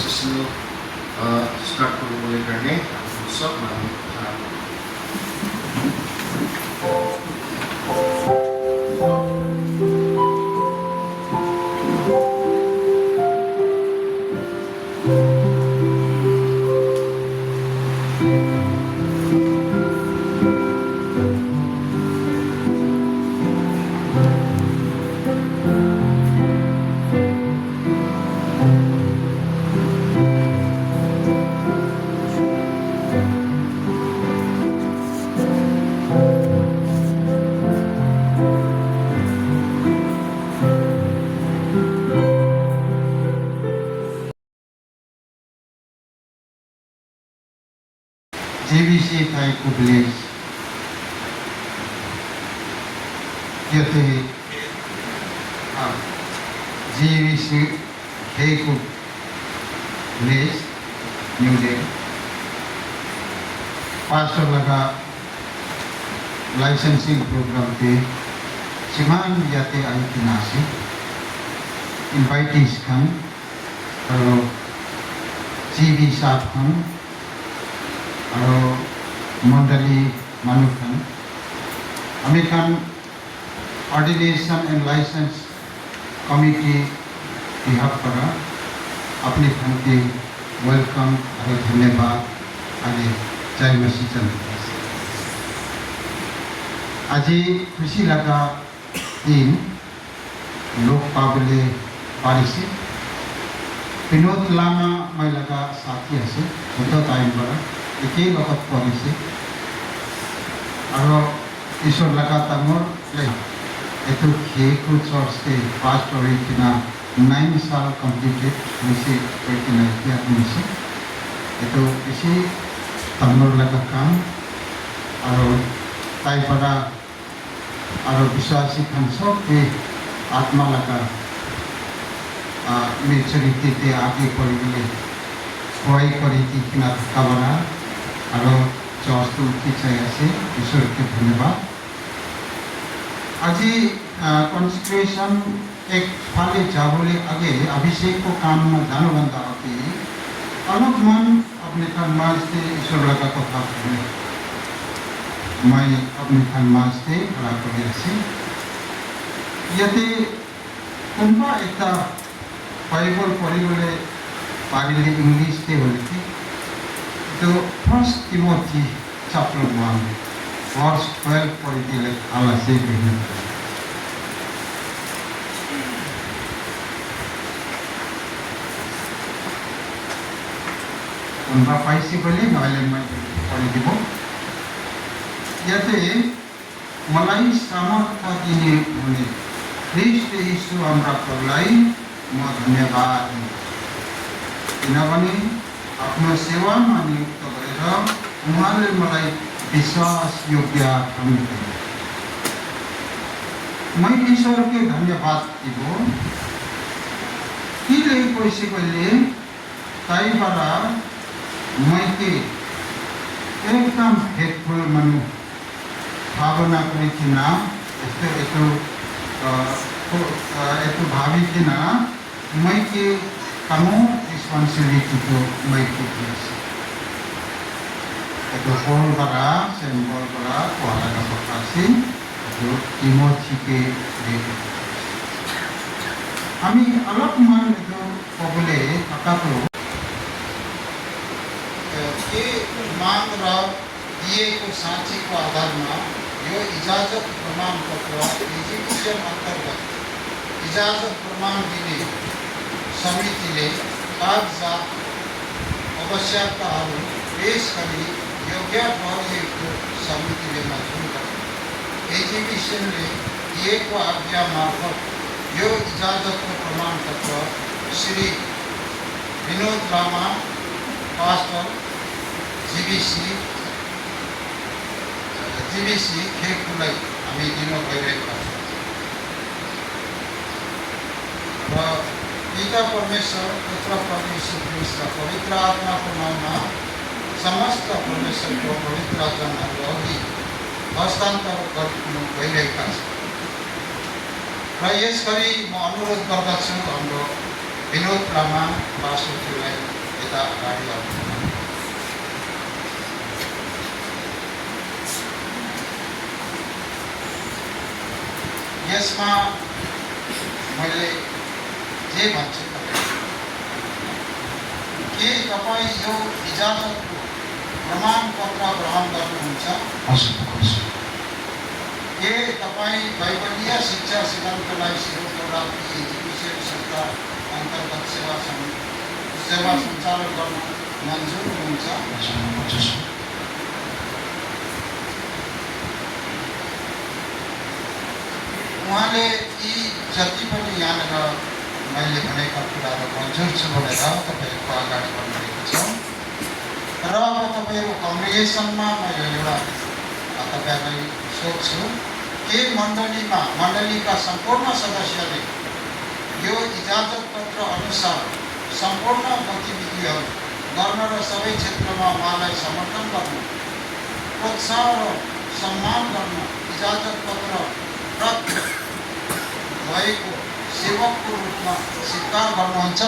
Session start गर्नुको लागि सबमा JVC Thai Village यथे JVC Thai Village New Delhi pass लगा लाइसेंसिंग प्रोग्राम पे सिमान यथे आई की नासी इनवाइटीज खान और जीवी साथ खान और मंडली मानुखान American ordination and licence committee Bihar पर अपने खान के वेलकम और धन्यवाद आगे जय मसीह चंद्र आज खुशी लगा दिन लोग पाबले पारिसी विनोद लामा मैं लगा साथी है होता टाइम पर एक वक्त पढ़ी और ईश्वर लगा तमोर एतो खेको चर्च के पास्ट और 9 साल कंप्लीटेड मुझे एतो इसी तमोर लगा काम और ताई पड़ा और विश्वासी खान सब के आत्मा लगा मेचुरिटी ते आगे पढ़ी सहाय करी थी ना कामना और चर्च तो उठी चाहिए ईश्वर के धन्यवाद आज कॉन्सेंट्रेशन एक फाले जाबोले आगे अभिषेक को काम में जानो बंदा होती अलग मन अपने खानमाज से ईश्वर लगा को था मैं अपने खानमाज से खड़ा कर दिया यदि उनका एक बाइबल पढ़ी बोले पारिले इंग्लिश ते बोले थी तो फर्स्ट तिमोथी चैप्टर 1 वर्स 12 पढ़ी थी अल्लाह से कहने उनका पैसे बोले नाले में पढ़ी थी वो यदि मलाई सामर्थ दिने बोले ख्रिस्ट यीशु हमरा परलाई म धन्यवाद किनभने आफ्नो सेवामा नियुक्त गरेर उहाँले मलाई विश्वास योग्य ठान्नुभयो मैं ईश्वर के धन्यवाद दिबो किले पैसे कहिले ताईबारा मैं के एकदम हेल्पफुल मनु भावना करी थी ना एतो भावी थी ना मैं के kamu responsibility to my goodness. Ito Paul para, Saint Paul para, kuala ka pagkasin, ito Timothy ke dito. Ami alak man ito pabule kakato. ये मांग रहा दिए को सांची को आधार में यो इजाजत प्रमाण पत्र एजुकेशन अंतर्गत इजाजत प्रमाण दिने समितिले कागजात आवश्यकताहरू पेश गरी योग्य ठहरिएको समितिले मंजूर गरे एजुकेशनले दिएको आज्ञा मार्फत यो इजाजतको प्रमाणपत्र श्री विनोद लामा पास्टर जीवीसी खेकुलाई हामी दिन गइरहेका छौँ र पिता परमेश्वर पुत्र परमेश्वर कृष्ण पवित्र आत्मा को नाम समस्त परमेश्वर को पवित्र वचनहरू अघि हस्तान्तर गर्नु भइरहेका छन् र यसगरी म अनुरोध गर्दछु हाम्रो विनोद लामा बासुज्यूलाई यता अगाडि आउनु। यसमा मैले जे भन्छु के तपाईँ यो इजाजतको प्रमाणपत्र ग्रहण गर्नुहुन्छ? के तपाईँ बाइबलीय शिक्षा सिद्धान्तलाई सिरोपरापी एजुकेसन संस्था अन्तर्गत सेवा सञ्चालन गर्न मन्जुर हुनुहुन्छ? उहाँले यी जति पनि यहाँनिर मैले भनेका कुराहरू मन्जुर छु भनेर तपाईँहरूको अगाडि बढिरहेको छ। र अब तपाईँहरू कङ्ग्रेगेसनमा मैले एउटा तपाईँहरूलाई सोध्छु के मण्डलीका सम्पूर्ण सदस्यले यो इजाजत पत्र अनुसार सम्पूर्ण गतिविधिहरू गर्न र सबै क्षेत्रमा उहाँलाई समर्थन गर्न, प्रोत्साहन र सम्मान गर्न इजाजत पत्र प्राप्त भएको सेवकको रूपमा स्वीकार गर्नुहुन्छ?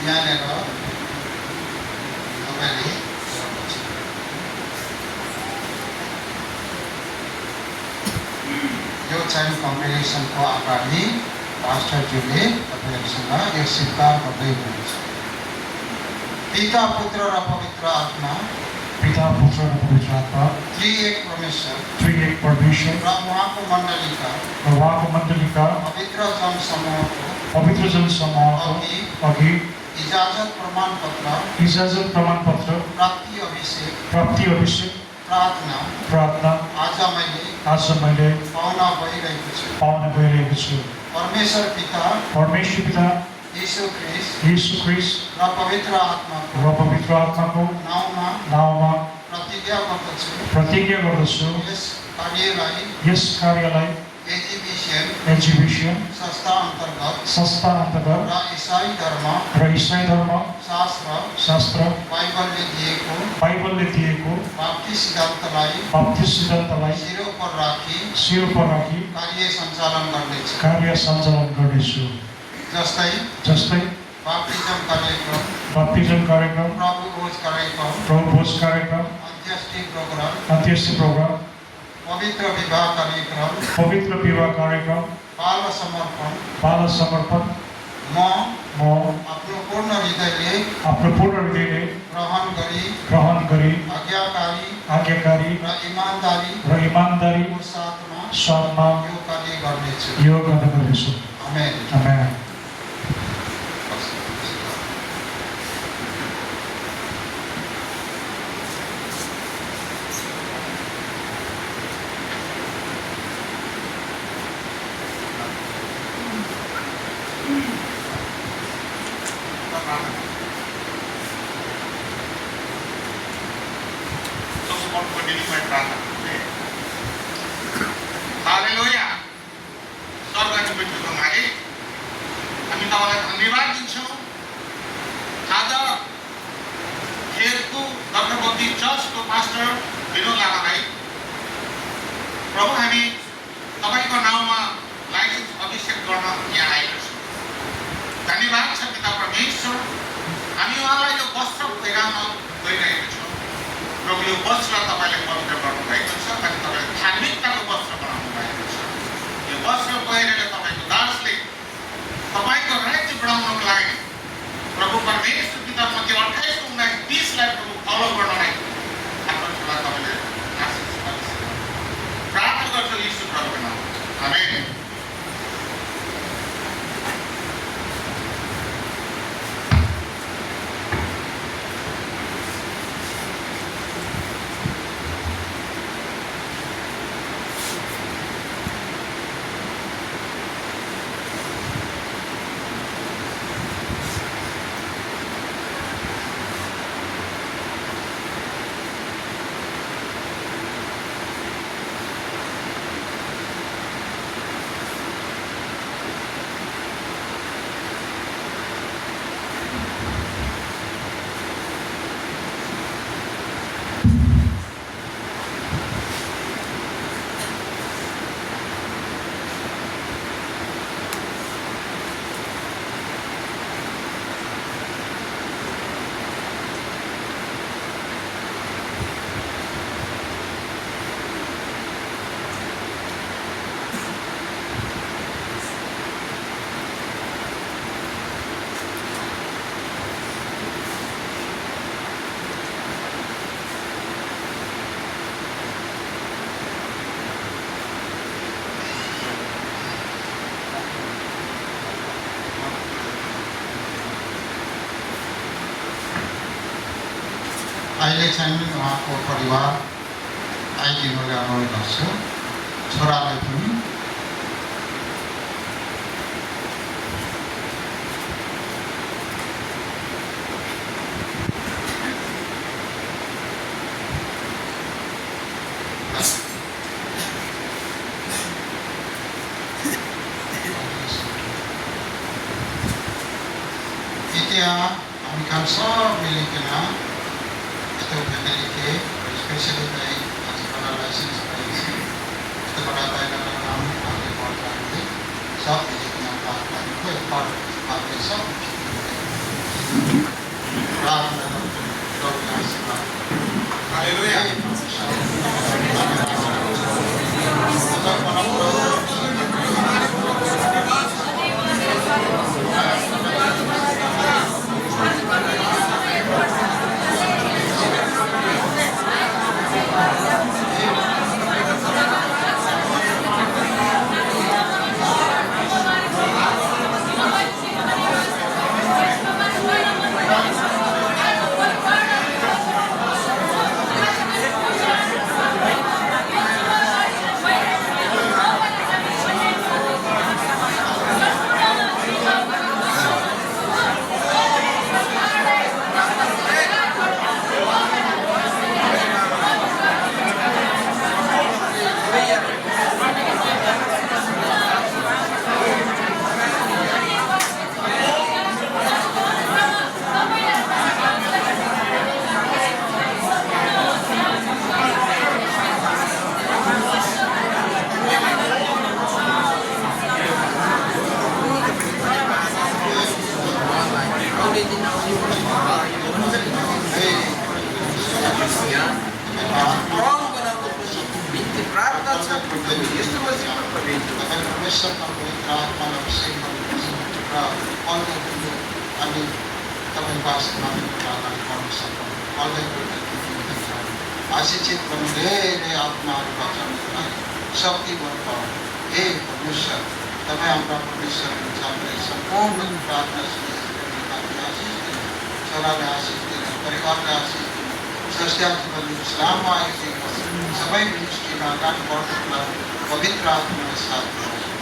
यहाँनिर तपाईँले यो चाहिँ कङ्ग्रेगेसनको अगाडि पास्टरज्यूले तपाईँहरूसँग यो स्वीकार गर्दै हुनुहुन्छ। पिता पुत्र र पवित्र आत्मा, पिता पुत्र र पवित्र आत्मा, त्रिएक परमेश्वर र उहाँको मण्डलीका पवित्र जनसमूहको अघि इजाजत प्रमाणपत्र प्राप्ति अभिषेक प्रार्थना आज मैले पाउन गइरहेको छु। परमेश्वर पिता यीशु ख्रीष्ट र पवित्र आत्माको नाउँमा प्रतिज्ञा गर्दछु यस कार्यलाई एजिबिसन संस्था अन्तर्गत र इसाई धर्म शास्त्र बाइबलले दिएको बाप्ती सिद्धान्तलाई शिर पर राखी कार्य सञ्चालन गर्नेछु। जस्तै बाप्तिजम कार्यक्रम, प्रभुभोज कार्यक्रम, अन्त्येष्टि प्रोग्राम, पवित्र विवाह कार्यक्रम, बाल समर्पण म आफ्नो पूर्ण हृदयले ग्रहण गरी आज्ञाकारी र इमानदारीको साथमा यो कार्य गर्नेछु। आमेन। हालेलुया। स्वर्गको पिताको मालिक, हामी तपाईँलाई धन्यवाद दिन्छौँ। आज खेलको गर्भवती चर्चको पास्टर विनोद लामालाई प्रभु हामी तपाईँको नाउँमा लाइसेन्स अभिषेक गर्न यहाँ आएका छौँ। धन्यवाद छ पिता परमेश्वर, हामी उहाँलाई यो वस्त्र पहिराउन गइरहेका छौँ। प्रभु यो वस्त्र तपाईँले पवित्र गर्नुभएको छ अनि तपाईँले धार्मिकताको वस्त्र बनाउनु भएको छ। यो वस्त्र पहिरेर तपाईँको दासले तपाईँको राज्य बढाउनको लागि प्रभु परमेश्वर पिता मध्ये 28, 19, 20लाई प्रभु फलो गर्नलाई आफ्नो ठुला तपाईँले आशिष प्रार्थना गर्छु यीशु प्रभुको नाममा। आमेन। अहिले चाहिँ उहाँको परिवार आइदिनुलाई अनुरोध गर्छु छोरालाई पनि यहाँ हामी खान सब मिलिकन यस्तो फ्यामिली थिए स्पेसली चाहिँ आजकल लाइसेन्स पाइन्छ यस्तो बडा बाहिर नाम आगे बढ्दा सब मिलिकन प्रार्थना गर्दै एकपल्ट आफै सब प्रार्थना गर्दै आशीर्वाद आशिषित बन धेरै आत्माहरू बचाउनुलाई शक्ति बढ्छ हे परमेश्वर तपाईँ हाम्रा परमेश्वर हुनुहुन्छ हाम्रो सम्पूर्ण प्रार्थना छोरालाई आशिष दिनु परिवारलाई आशिष दिनु स्वस्थ जीवन इस्लाममा आइदिनु सबै दृष्टिमा अगाडि बढ्नुलाई पवित्र आत्मालाई साथ दिनुहोस्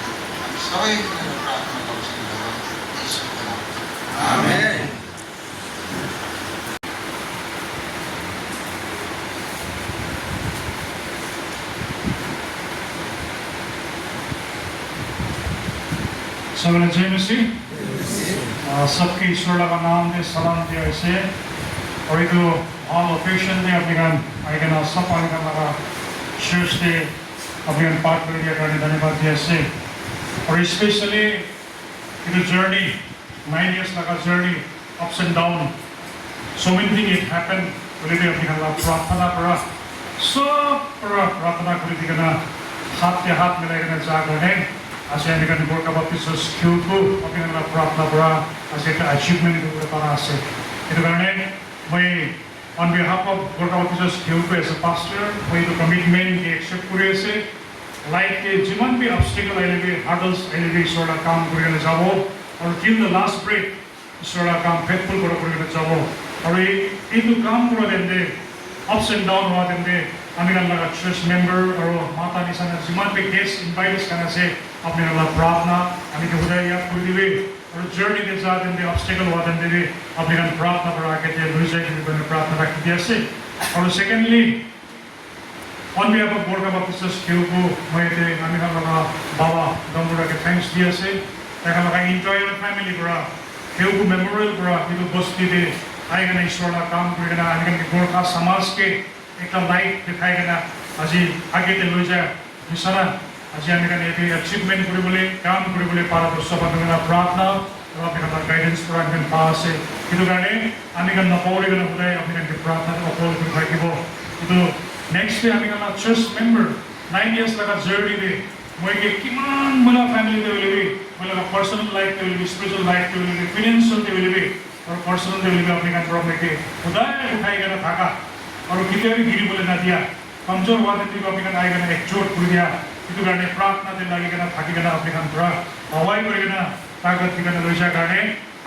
हामी सबै प्रार्थना गर्छौँ यीशुको नाममा आमेन। सबैलाई जय मसीह। सबके ईश्वर का नाम में सलाम दिया इसे और ಇದು all occasion में अपने गान आएगा ना सब आने का लगा चर्च से अपने गान पार्ट कर दिया करने धन्यवाद दिया इसे और स्पेशली ಇದು journey 9 years लगा journey ups and down so many things it happened बोले भी अपने गान प्रार्थना करा सब प्रार्थना कर दी करना हाथ के हाथ मिलाएगा ना जागने Asya ni kan World Cup of skillful apni na प्रार्थना करा asya ka achievement ko para ase itu karena मैं on behalf of World Cup of skillful as a pastor मैं itu commitment ke accept kuri ase life ke jiman bhi obstacle aile bhi hurdles aile bhi sola kaam kuri na jabo aur till the last breath sola kaam faithful kuri na jabo aur itu kaam kura dende ups and down hua dende আমি আল্লাহ church member और माता निशाना जिमान pay guest invite करना से अपने अल्लाह प्रार्थना हमें के खुदा याद कर दिवे और journey के साथ इनके obstacle हुआ दंडे भी अपने का प्रार्थना पर आके थे लुइसा के भी प्रार्थना रख दिया से और secondly on behalf of World Cup officers क्यों को मैं थे हमें अल्लाह बाबा दंबुरा के thanks दिया से ताकि अल्लाह enjoy your family करा क्यों को memorial करा itu बस्ती दे आएगा ना ईश्वर का काम करेगा आएगा ना गोर का समाज के एक लाइट दिखाएगा ना अजी आगे ते लुइसा निशाना अजी हमें का ये अचीवमेंट करे बोले काम करे बोले पारा तो सब अपने प्रार्थना और अपने का गाइडेंस पूरा अपने पास है itu karena हमें का नपौरे का नपुराय अपने का प्रार्थना को फॉलो कर पाएगी वो itu next day हमें का church member 9 years लगा journey में मैं के किमान मला family ते बोले भी मला personal life ते बोले भी spiritual life ते बोले भी financial ते बोले भी और personal ते बोले भी अपने का प्रॉब्लम के उदाय उठाएगा ना थाका और कितने भी गिरी बोले ना दिया कमजोर हुआ तो अपने का आएगा ना एकजुट कर दिया itu karena प्रार्थना ते लगे ना थाकी ना अपने का पूरा हवाई करेगा ना ताकत की ना लोइसा करने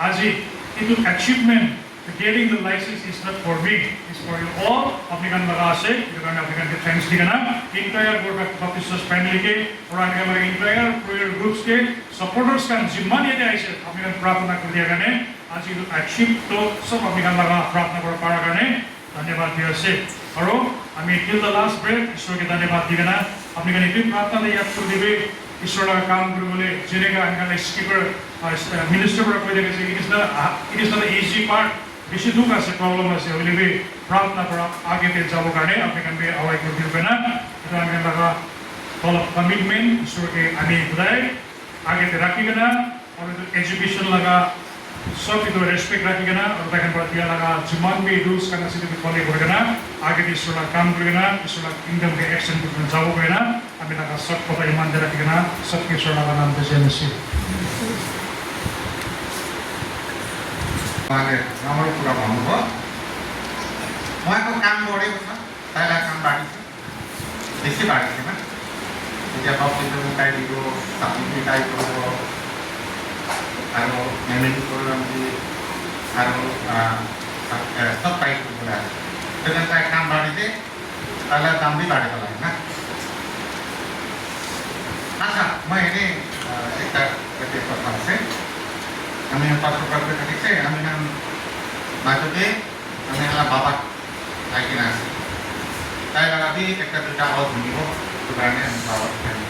आज itu achievement getting the license is not for me, it's for you all. Applicant laga ase, itu karena applicant ke thanks dikana. Entire Gorkha Baptist family ke, orang yang laga entire prayer groups ke, supporters kan जिम्मा ये they ऐसे, applicant प्रार्थना कर दिया करने, आज itu achieve तो सब applicant laga प्रार्थना कर पारा करने, धन्यवाद दिया से. और हमें till the last breath, ईश्वर के धन्यवाद दिया applicant itu प्रार्थना ले याद कर दिए, ईश्वर laga काम कर बोले, जिन्हें का अंकल speaker, minister पर कोई देखे it is not an easy part. बेसी दुःख আছে प्रब्लम আছে अहिले भी प्रार्थना पर आगे ते जाबो गर्ने applicant भी अवाई कर दियो बेना तो हामी लगा फल कमिटमेंट ईश्वर के हामी खुदाई आगे ते राखिकन और एजुकेशन लगा सब itu रेस्पेक्ट राखिकन और ताकन पर दिया लगा जुमान भी रूल्स का नसित भी फॉलो करकन आगे ते ईश्वर काम करकन ईश्वर किंगडम के एक्शन करकन जाबो बेना हामी लगा सब पता ईमान दे राखिकन सब के ईश्वर लगा नाम दे जेनेसी उहाँले राम्रो कुरा भन्नुभयो उहाँको काम बढेको छ पहिला काम बाँकी छ बेसी बाँकी छैन এতিয়া बक्सिङ उठाइ दियो सार्टिफिकेट आइको আৰু मेमेन्ट प्रोग्रामले আৰু सब पाइको कुरा त्यसले चाहिँ काम बाँडिदिए पहिला दाम पनि बाँडेको होला हैन अच्छा म हेरेँ एउटा कथा चाहिँ kami yang pasuk ke ketik saya, kami yang maksudnya kami adalah bapak lagi nasi. Saya lagi ketika awal minggu sebenarnya yang bawa kami.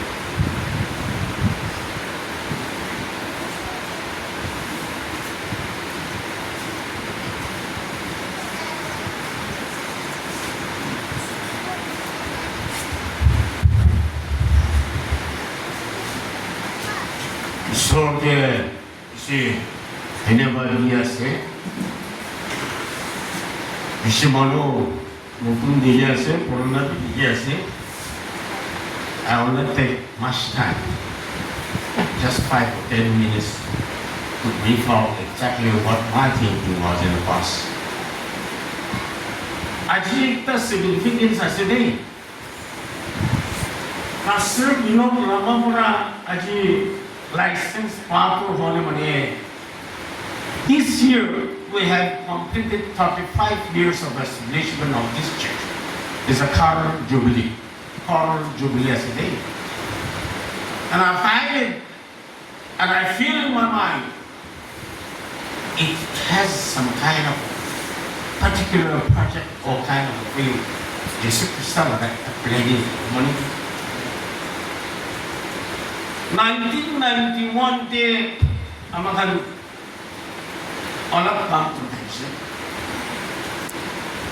So si धन्यवाद दिया से विश्वमानो मुकुंद दिया से कोरोना दिया से I will not take much time, just 5 or 10 minutes to brief out exactly what my thinking was in the past. Aji the significance aside, Pastor Vinod Ramamura aji license pato hone mane. This year we have completed 35 years of establishment of this church. It's a Coral Jubilee. Coral Jubilee as a day. And I find it, and I feel in my mind, it has some kind of particular project or kind of feeling. Jesus Christ that playing money. 1991 day, amakan olap kam protection.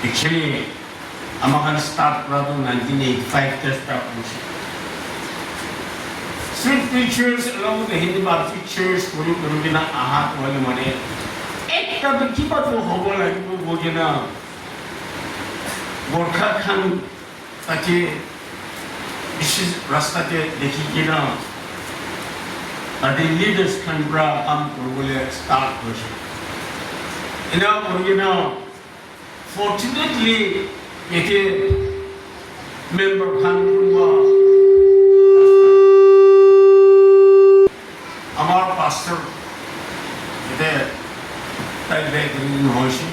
Actually, amakan start rather 1985 test promotion. Street preachers along with the Hindi Baptist church puri na ahat wale mane. Ek tab kipat wo hobo lagi wo bojena. Gorkha Khan ake isis rasta ke dekhi kina. The leaders can bring start worship. Fortunately, it member our pastor there, that they didn't worship.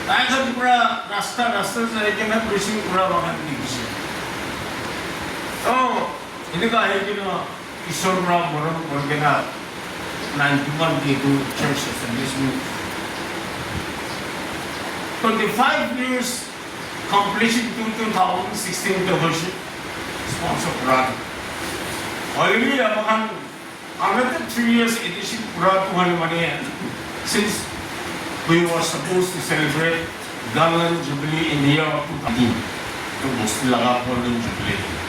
I got rasta I cannot receive oh, in the guy, Ishor Ram Moran Morgana 91 K2 church establishment. 25 years completion to 2016 the worship sponsor Purana. Already another 3 years edition Purana since we were supposed to celebrate Golden Jubilee in the year of 2018. To Muslim Golden Jubilee.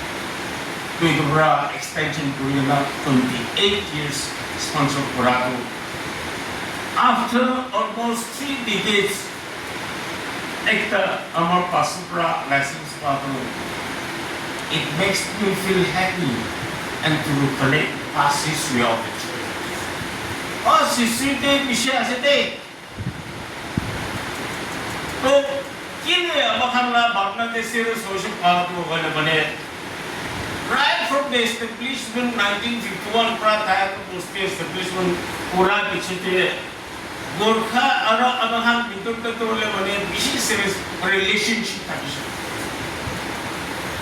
Pura extension to 28 years sponsored Purato. After almost 3 decades, Ekta Amar Pasupra license Pato, it makes me feel happy and to recollect past history of the church. Oh, Sisite Misha Sete. So, kini Amakanla Bangladesh social Pato Vanabane. Right from the establishment 1951 Prataya to post establishment Pura Pichite Gorkha aro amahan bitor ta tole mane bishi relationship thakise.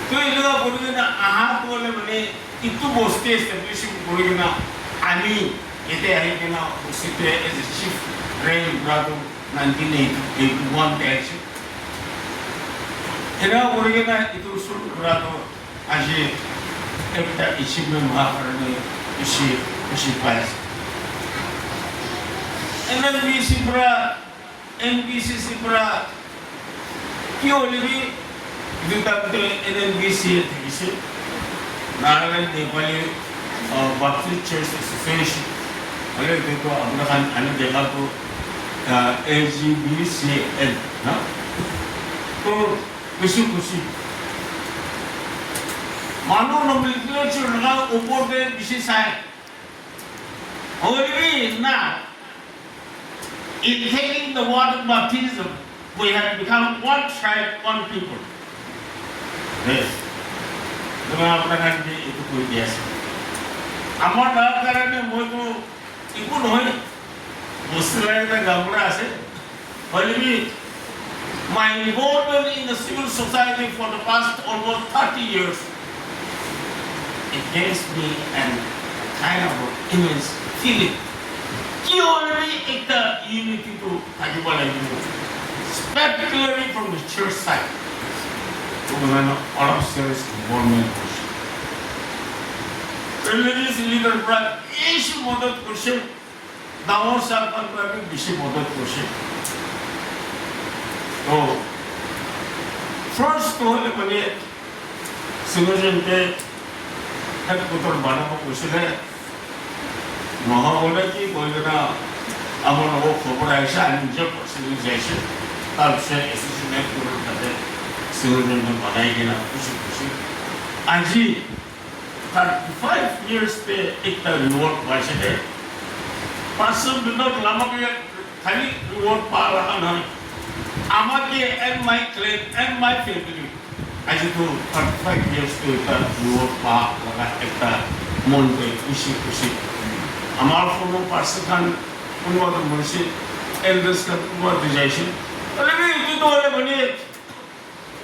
To ilo borigena aha tole mane itu boste establishing borigena ani ete ahigena usite as a chief rank brado 1981 batch. Era borigena itu sul brado aje ekta achievement maharane isi pass. NBC Sipra क्यों levy विकल्प NBC है Nagaland Nepali Baptist church association अगर देखो अपना खान अन्य जगह को LGBCL ना तो खुशी मानो नोमेनक्लेचर लगा ऊपर के विशेष है और भी ना in taking the water baptism, we have become one tribe, one people. Yes. Dengan apa kan itu pun biasa. Amar dah kerana moju ibu noy, Muslim kita gambar ase. Only my involvement in the civil society for the past almost 30 years, it gives me a kind of immense feeling. Purely in the unity to Tajibala, particularly from the church side. To all of service involvement. Religious leader brought each mother question, Dawar Sarpan Pravi Bishi mother question. So, first to all the money, Solution Day, that Kutur Banama question. महावला की कोई ना अमर वो खबर ऐसा है जब civilisation तब से association पूरा करते civilisation में बनाएंगे ना खुशी आज ही 35 years पे एक तरह रिवॉर्ड वाचे है पासों बिल्डर लामा के खाली रिवॉर्ड पा रहा ना आमा के and my clan and my family आज तो 35 years पे एक तरह रिवॉर्ड पा रहा एक तरह मन पे खुशी हमारे फॉर्मर पार्षद उन्होंने मुझसे एल्डर्स का ऑर्गेनाइजेशन अरे भी ये तो वाले बने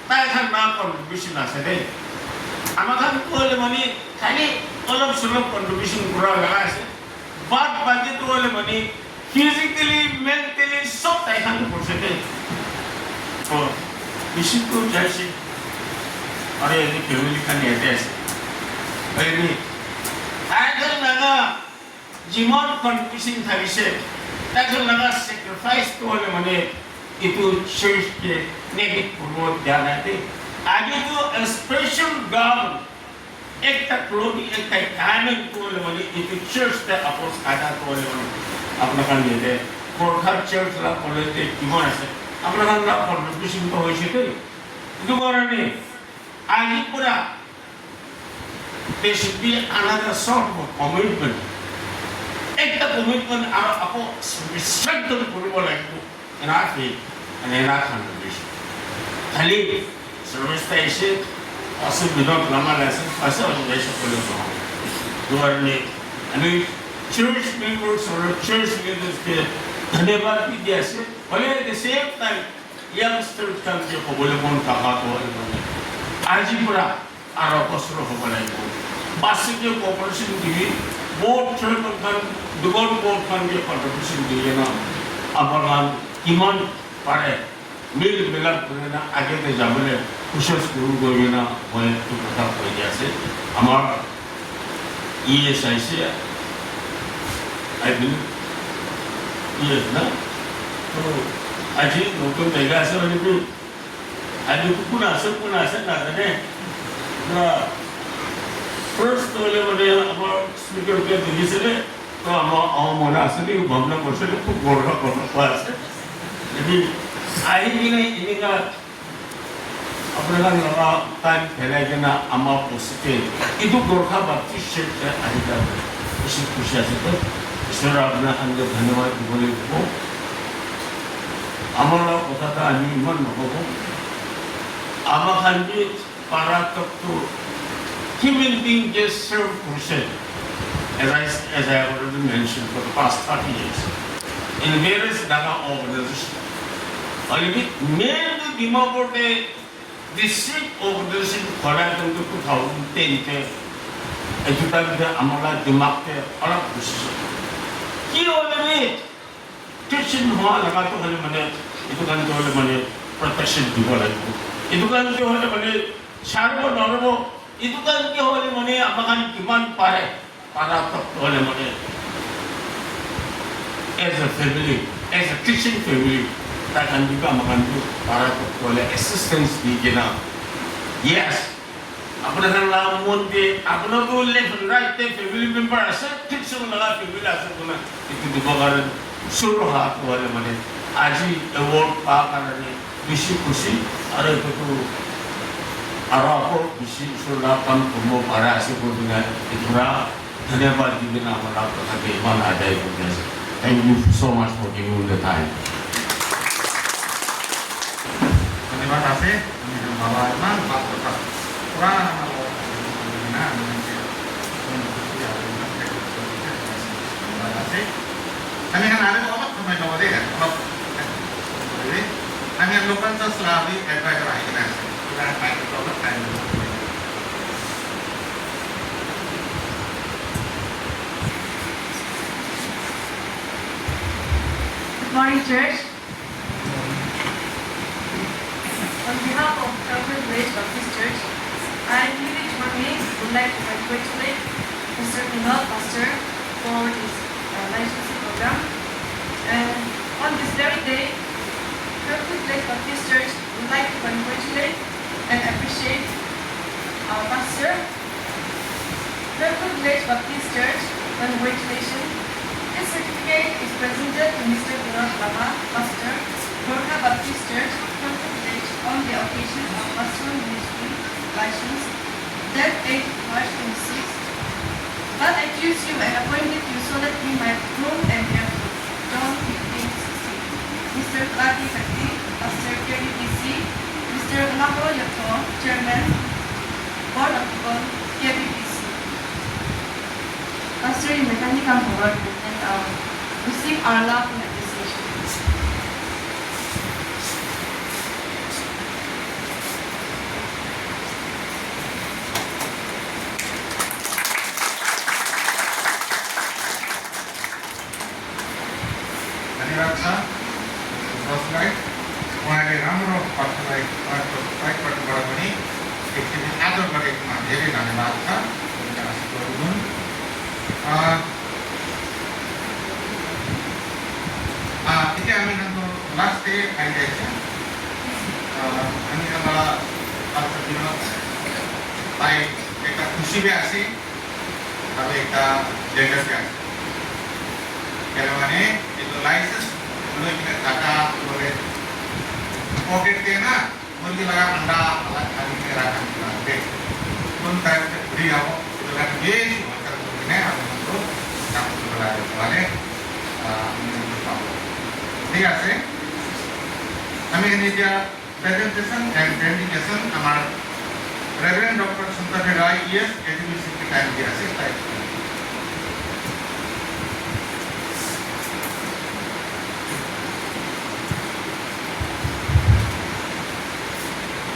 ताकि हम ना कंट्रीब्यूशन ना सके हमारे तो वाले बने खाली अलग सुलभ कंट्रीब्यूशन पूरा लगा है बात बाकी तो वाले बने फिजिकली मेंटली सब ताकि हम कर सके और इसी को जैसे अरे ये फैमिली का नहीं है अरे नहीं आखिर में जीवन कंट्रीब्यूशन था विषय ताकि लगा सैक्रिफाइस तो वाले मने इतु चर्च के नेगेटिव पूर्वक ध्यान आते आगे तो स्पेशल गांव एक तक लोग एक तक टाइमिंग तो वाले मने इतु चर्च ते अपोज आधा तो वाले मने अपना kan ये कोरखा चर्च ला पॉलिटे जीवन ऐसे अपना kan ला कंट्रीब्यूशन तो हो सकते इतु कारण नहीं आगे पूरा there should be another sort of commitment. Ekta commitment ako strengthen puribo like in our faith and in our congregation. Khali service ta ise asu bidon lama lesson asa organization polo so. Duarne ani church members or church leaders ke धन्यवाद भी दिया से भले at the same time youngsters kan je ko bole mon ka ba to आज ही पूरा आरो कसरो हो बने बासिक cooperation की board chairman दुगोन board kan के contribution दिए ना अमरान इमान पारे मिल मिलाप करना आगे ते जाबले कुशल गुरु गोविना होय तो कथा हो जैसे हमारा ESI से आई बिल ये ना तो आज नोटों देगा से वाली भी आज पुना से ना ने ना first वाले वाले हमारा स्पीकर के दिल्ली से तो हम मना से भी भावना कर सकते खूब गोरा करना पास यदि आई भी नहीं इनका अपने का लगा टाइम फैला के ना अम्मा पोस्टे इधर गोरखा बाकी शेट है आई का इसी खुशी से तो ईश्वर अपना अंदर धन्यवाद बोले को हमारा पता था नहीं मन हो अम्मा खान भी पारा तक तो human being just serve Krishna as I already mentioned for the past 30 years. in various Dhaka organizations. Already, main Dimapur district organization खोला तो 2010 के एजुटा भी हमारा दिमाग के अलग डिसीजन कि वाले में टीचिंग हुआ लगा तो वाले मने इतुकान तो वाले मने प्रोटेक्शन दी वाले इतुकान तो वाले मने शार्पो नॉर्मो इतुकान के वाले मने अमागन डिमांड पारे पारा तक वाले मने as a family, as a teaching family, takkan juga membantu para oleh assistance di kena. Yes, apna kan monte, apna tu left right te family member asa teacher laga family asa kuna itu dibagar suruh hat wale mane. Aji award pa karane bisi kusi, ada itu tu arapo bisi suruh pan kumo para asa kuna itu ra धन्यवाद di bina malah kami mana ada itu biasa. Thank you so much for giving me the time. Terima kasih. Bapak Iman, Pak Bapak. Kurang kalau terima kasih. Kami kan ada orang pemain nomor dia, orang. Jadi, kami yang lupa selalu advisor ini. Kita main problem kan. Good morning, church. On behalf of Calvary Grace Baptist Church, I really would like to congratulate Mr. Vinod, Pastor, for this licensing program. And on this very day, Calvary Grace Baptist Church would like to congratulate and appreciate our pastor. Calvary Grace Baptist Church, congratulations. This certificate is presented to Mr. Vinod Lama, Pastor, Gorkha Baptist Church, on the occasion of pastoral ministry license, that 8 March 26. God I choose you and appointed you so that we might grow and bear fruit. John 15:16. Mr. Kati Kakti, Pastor KBPC, Mr. Lako Yato, Chairman, Board of KBPC. Pastor, you may kindly come forward and receive our love and appreciation. धन्यवाद sir. दोस्तलाई उहाँले राम्रो पक्षलाई प्रयोग गर्नुभयो भने एकचोटि आदर गरेकोमा धेरै धन्यवाद छ। itu kami nanti last day aja ya. Kami kalau pastor Vinod baik kita खुशी भी आसी, tapi kita jaga kan. Kalau mana itu license boleh kita kata boleh pocket ke na, boleh laga anda alat kali kita akan kita. Pun saya beri apa, itu kan dia macam ini apa itu, tak boleh boleh. ঠিক আছে আমি নিজে presentation and presentation আমার reverend doctor সুন্দর রায় ES education के time दिया से type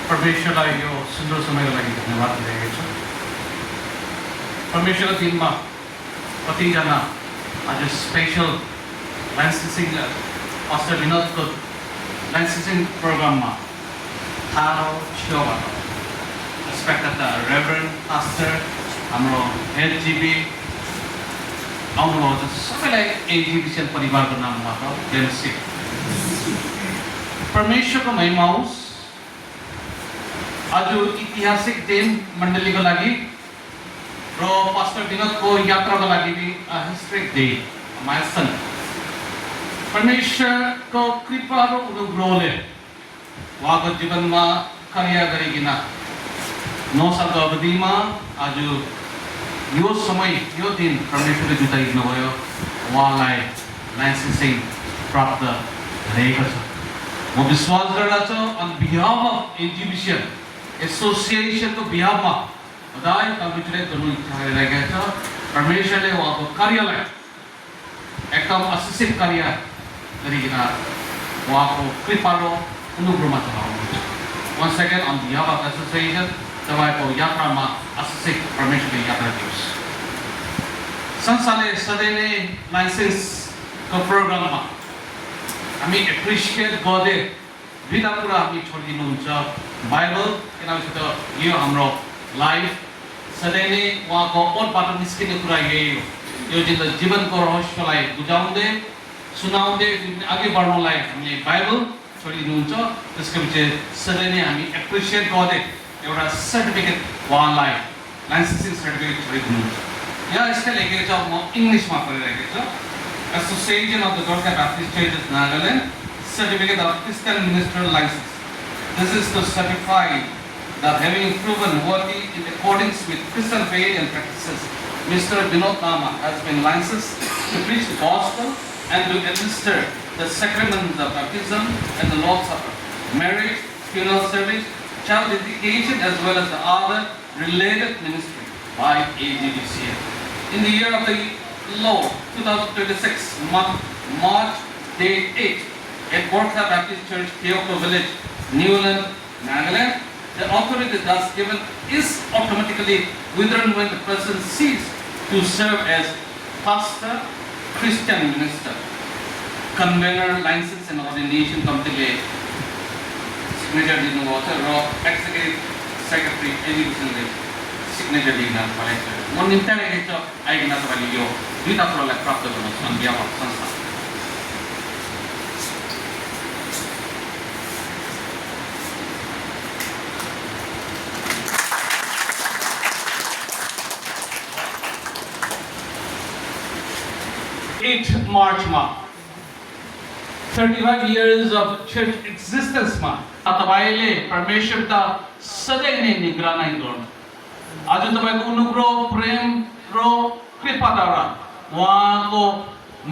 परमेश्वरलाई यो सुन्दर समयको लागि धन्यवाद दिएको छु। परमेश्वरको दिनमा कतिजना आज स्पेशल लाइसेन्सिङ Pastor Vinod को licensing program में थारो छियोबाट respected Reverend Pastor हाम्रो LGB आउनुभएको छ सबैलाई एजीबीसीएल परिवारको नामबाट नमस्ते। परमेश्वरको महिमा होस्। आज ऐतिहासिक दिन मण्डलीको लागि र पास्टर विनोदको यात्राको लागि भी हिस्ट्रिक डे माइलस्टोन। परमेश्वरको कृपा र अनुग्रहले उहाँको जीवनमा कार्य गरिकन 9 सालको अवधिमा आज यो समय यो दिन परमेश्वरले जुटाइदिनु भयो। उहाँलाई लाइसेन्सिङ प्राप्त भएको छ। म विश्वास गर्दछु अन बिहाफ अफ एजुकेसन एसोसिएसनको बिहाफमा बधाई कङ्ग्रेचुलेट गर्नु चाहेको छ। परमेश्वरले उहाँको कार्यलाई एकदम आशिषित कार्य गरिकन उहाँको कृपालो अनुग्रहमा चलाउनुहुन्छ once again on behalf of association तपाईँको यात्रामा आशिषित परमेश्वरले यात्रा दियोस् संस्थाले सधैँ नै लाइसेन्सको प्रोग्राममा हामी एप्रिसिएट गर्दै विधा कुरा हामी छोडिदिनुहुन्छ बाइबल किनभने त यो हाम्रो लाइफ सधैँ नै उहाँको ओतबाट निस्किने कुरा यही हो यो जीवनको रहस्यलाई बुझाउँदै सुनाउँदै अघि बढ्नलाई हामीले बाइबल छोडिदिनुहुन्छ त्यसको पछि सधैँ नै हामी एप्रिसिएट गर्दै एउटा सर्टिफिकेट उहाँलाई लाइसेन्सिङ सर्टिफिकेट छोडिदिनुहुन्छ यहाँ यसले लेखेको छ म इङ्ग्लिसमा पढिरहेको छु Association of the Gorkha Baptist Churches Nagaland Certificate of Christian Ministerial License. This is to certify that having proven worthy in accordance with Christian faith and practices, Mr. Vinod Nama has been licensed to preach the gospel and to administer the sacraments of baptism and the Lord's Supper, marriage, funeral service, child dedication, as well as the other related ministry by AGDCA. In the year of the Lord 2026, March date 8, at Gorkha Baptist Church, Kyoko Village, Newland, Nagaland, the authority thus given is automatically withdrawn when the person ceases to serve as pastor, Christian minister, convener, license and ordination committee signature दिनुभएको छ र executive secretary educationले signature दिन भएको छ म निम्ताइरहेको छु आइकन तपाईले यो दुईटा कुरालाई प्राप्त गर्न सन्ध्यामा संस्था March 35 years of church existence ma तपाईले परमेश्वरका सधैँ नै निगरानी गर्नु आज तपाईको अनुग्रह प्रेम र कृपाद्वारा उहाँको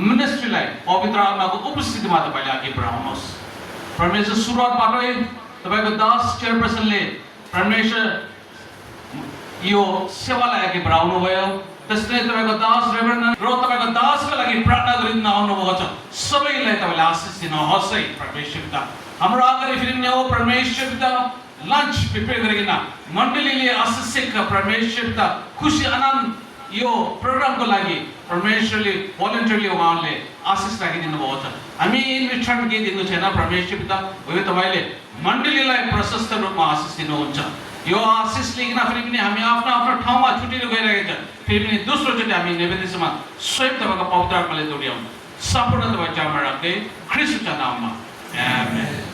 मिनिस्ट्रीलाई पवित्र आत्माको उपस्थितिमा तपाईले अघि बढाउनुहोस् परमेश्वर सुरुवातबाटै तपाईको दास चेयरपर्सनले परमेश्वर यो सेवालाई अघि बढाउनु भयो त्यसले तपाईको दास रेभरेन्ड र तपाईको दासको लागि प्रार्थना गरिन आउनु भएको छ सबैलाई तपाईले आशीष दिनुहोस् है परमेश्वरका हाम्रो अगाडि फेरि नै हो परमेश्वरका लन्च प्रिपेयर गरिकन मण्डलीले आशीषित परमेश्वरका खुसी आनन्द यो प्रोग्रामको लागि परमेश्वरले भोलन्टियरली उहाँले आशीष राखिदिनु भएको छ हामी इन रिटर्न के दिनु छैन परमेश्वरका हो तपाईले मण्डलीलाई प्रशस्त रूपमा आशीष दिनुहुन्छ यो आशीष लिन फेरि पनि हामी आफ्नो आफ्नो ठाउँमा छुटेर गइरहेका छौँ फेरि पनि दोस्रो चोटि हामी निवेदनमा स्वयं तपाईको पवित्र आत्माले जोडियाउनु सम्पूर्ण तपाईँ चाहमा राख्दै ख्रीष्टको नाममा आमेन